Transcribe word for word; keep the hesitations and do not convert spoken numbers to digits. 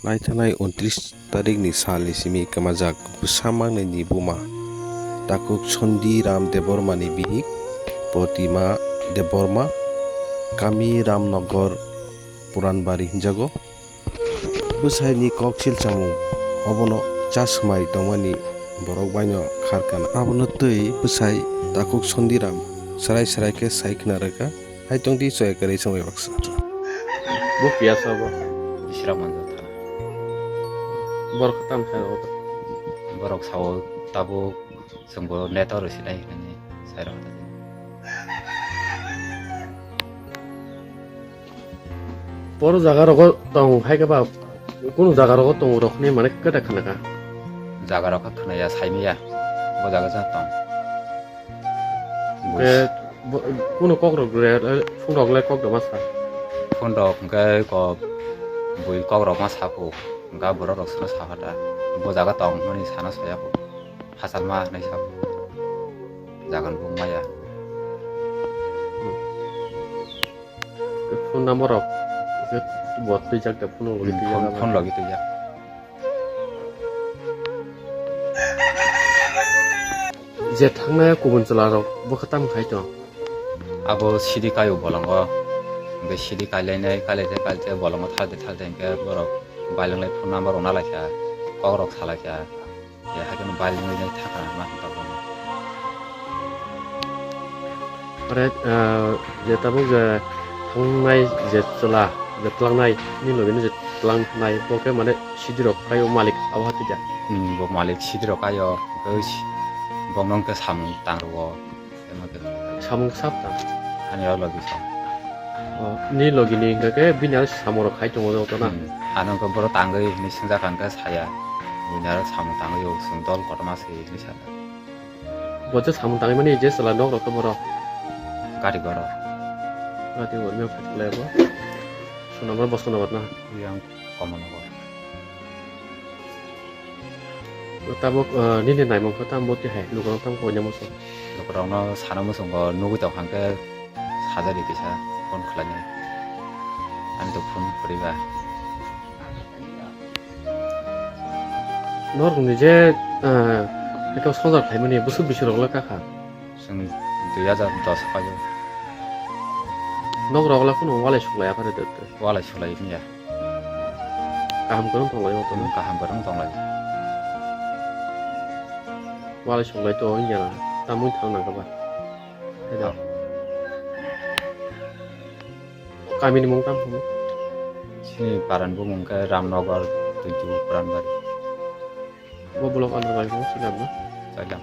Naithanai untris tarikni salni simi kwmajak bwsa mangnini buma takhuk Sondi Ram Debbarmani bihik Protima Debbarma, kami Ramnagar, Puranbari hinjago. Bwsaini kok silchamung obono cha swmai tongmani borok baino kharkana. Abono twi bwsai takhuk Sondiram swrai swrai khe sai khna rwkha, "Hai tongdi, chwrai kwrwi chwng bai baksa." Bo piya sabo. Bisra manjak thana. Borok tam khai rogo. Borok sao tabuk chwngbo neto rw sinai hinwi sai rw kha. Boro jaga rogo tong hai khe ba kunu jaga rogo tong rok ni mane kwta khna kha. Jaga rok khe khna ya, sai maya. Bo jaga ja tong. Ke bo-, kunu kok rok le, phone rok le kok da ma sa. Phone rok hwnkhe ko bui kok rok ma sa phu. Hwnkhe borok rok sano sa pha ta. Bo jaga tong hwnwi sana saya phu. Hachal ma hinwi sa phu. Jaga bo maya. Phone number rok bo twijak da, phone logi twijak. Phone, phone logi twijak. Je thangnai kubun chwla rok bo khe tam khai tong. Abo sidi kaio bolongo. Hwnkhe sidi kailainai, kailaite, kailaite bolongo thalde, thalde hwnkhe borok bailanglai phone number rok nalaikha, kok rok salaikha. Je hakhe no bailanglai thangkha ma hinwi tabuk. Ore, ah, je tabuk je thangnai je chwla, je twlangnai, ni logi no je twlangnai, bo khe mane sidi rok kaio malik abo hati ja. Hmm, bo malik sidi rok kaio, hwnkhe si-, bo no hwnkhe samung tang rwo. Samung sap ta? Ani o logi sa. O, ni logi ni hwnkhe bini aro samung rok khai tongo joto na? Hmm. Ano hwnkhe borok tangwi hinwi swngjak kha hwnkhe saya. Bini aro samung tangwi o chwng dol kotorma se hinwi sa kha. Bo je samung tangwi mani je chwla nok rok to borok? Gari borok. Gari borok miyang phatik lai bo. Sunamar bo Sunamar na? Yang Komolnagar. Tabuk, ah, nini naimung khe tamo twi hai, lukurok tamo khe oinai muchung? Lukurokno sana muchungo nugwi tong kha hwnkhe sajadi kisa phone khlainai. Ani to phone kwrwi ba. Norokni je, ah, eko songjak khlaimani bwswk bisi rok le kakha? Chwng dui hajar dos paio. Nok rok le phano walai suklai ya phare de. Walai suklai ya. Kaham kwrwng tong lai o tono. Hmm, kaham kwrwng tong lai. Walai suklai to wngya na. Tamwi thang nang kha ba. Hai da. Oh. Kami ni mung tamo? Chini para ni bumung khe Ramnagar, twenty-two Puranbari. Bo block under bai bo silam na? Silam.